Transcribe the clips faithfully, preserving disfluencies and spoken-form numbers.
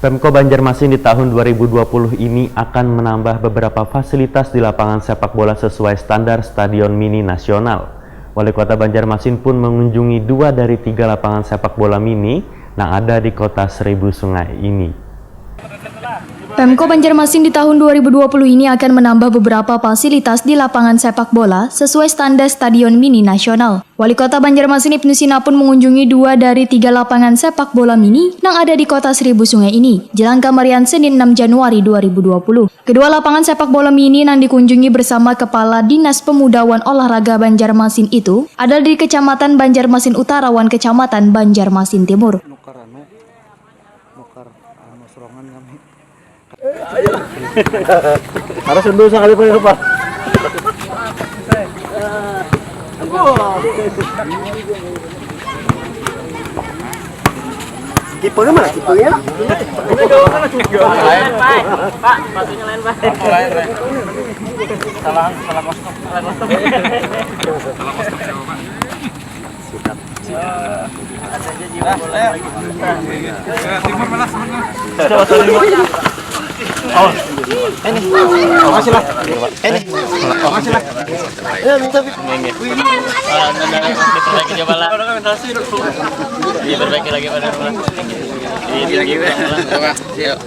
Pemko Banjarmasin di tahun dua ribu dua puluh ini akan menambah beberapa fasilitas di lapangan sepak bola sesuai standar Stadion Mini Nasional. Wali Kota Banjarmasin pun mengunjungi dua dari tiga lapangan sepak bola mini yang ada di Kota Seribu Sungai ini. Pemko Banjarmasin di tahun dua ribu dua puluh ini akan menambah beberapa fasilitas di lapangan sepak bola sesuai standar Stadion Mini Nasional. Wali Kota Banjarmasin Ibnu Sina pun mengunjungi dua dari tiga lapangan sepak bola mini yang ada di Kota Seribu Sungai ini, jelang kamarian Senin enam Januari dua ribu dua puluh. Kedua lapangan sepak bola mini yang dikunjungi bersama Kepala Dinas Pemuda wan Olahraga Banjarmasin itu adalah di Kecamatan Banjarmasin Utara wan Kecamatan Banjarmasin Timur. Nukar anu, nukar anu serongan kami. Ada sendu sekali, Pak, ya, Pak. Kipanya mana kipanya? Lain, Pak. Pak, sepatunya lain, Pak. Salah, salah kostum. Salah kostum. Sikat. Timur malah sebenarnya. Coba, coba, coba. Oh. Ini. Makasih lah. Ini. Makasih lah. Ya, minta. Ini. Ah, nah, nah, diperbaiki coba lah. Diperbaiki lagi pada rumah. Ini lagi, coba. Yuk.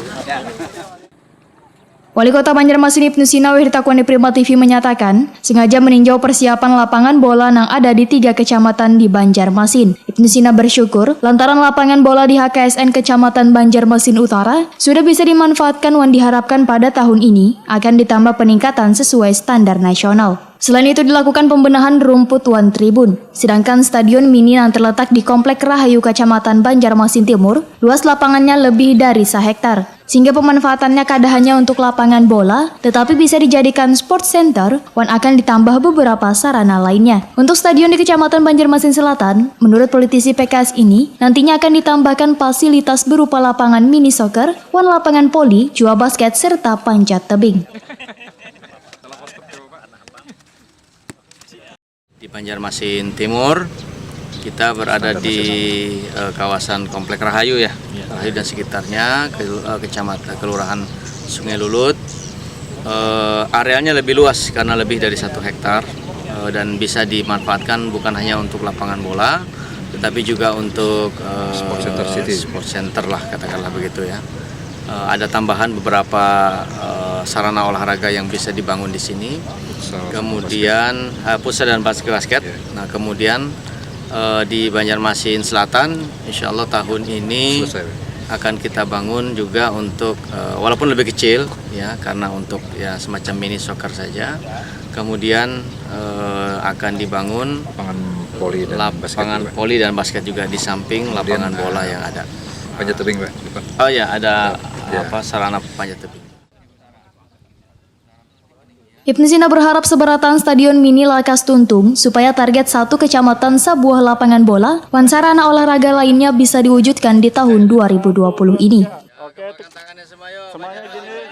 Wali Kota Banjarmasin Ibnu Sina wahid takwani Prima T V menyatakan, sengaja meninjau persiapan lapangan bola nang ada di tiga kecamatan di Banjarmasin. Ibnu Sina bersyukur lantaran lapangan bola di H K S N Kecamatan Banjarmasin Utara sudah bisa dimanfaatkan wan diharapkan pada tahun ini akan ditambah peningkatan sesuai standar nasional. Selain itu dilakukan pembenahan rumput wan tribun. Sedangkan stadion mini yang terletak di Komplek Rahayu Kecamatan Banjarmasin Timur, luas lapangannya lebih dari sehektar. Sehingga pemanfaatannya kada hanya untuk lapangan bola, tetapi bisa dijadikan sport center wan akan ditambah beberapa sarana lainnya. Untuk stadion di Kecamatan Banjarmasin Selatan, menurut politisi P K S ini, nantinya akan ditambahkan fasilitas berupa lapangan mini soccer wan lapangan voli, jua basket, serta panjat tebing. Di Banjarmasin Timur, kita berada di, eh, kawasan Komplek Rahayu, ya. Rahayu dan sekitarnya, ke-, eh, kecamatan, kelurahan Sungai Lulut. Eh, arealnya lebih luas karena lebih dari satu hektar, eh, dan bisa dimanfaatkan bukan hanya untuk lapangan bola, tetapi juga untuk, eh, sport center city, sport center lah, katakanlah begitu, ya. Eh, ada tambahan beberapa, eh, sarana olahraga yang bisa dibangun di sini. Futsal, kemudian, eh, futsal dan basket, basket. Iya. Nah, kemudian, eh, di Banjarmasin Selatan, insya Allah tahun ini akan kita bangun juga untuk, eh, walaupun lebih kecil, ya, karena untuk, ya, semacam mini soccer saja. Kemudian, eh, akan dibangun lapangan voli dan basket juga. Lapangan voli dan basket juga di samping lapangan bola yang ada. Panjat tebing, Pak, depan. Oh ya, ada, ya, apa, sarana panjat tebing. Ibnu Sina berharap seberataan stadion mini lakas tuntung supaya target satu kecamatan sebuah lapangan bola wan sarana olahraga lainnya bisa diwujudkan di tahun dua ribu dua puluh ini. Oke, tangannya semua, yuk. Semuanya gini.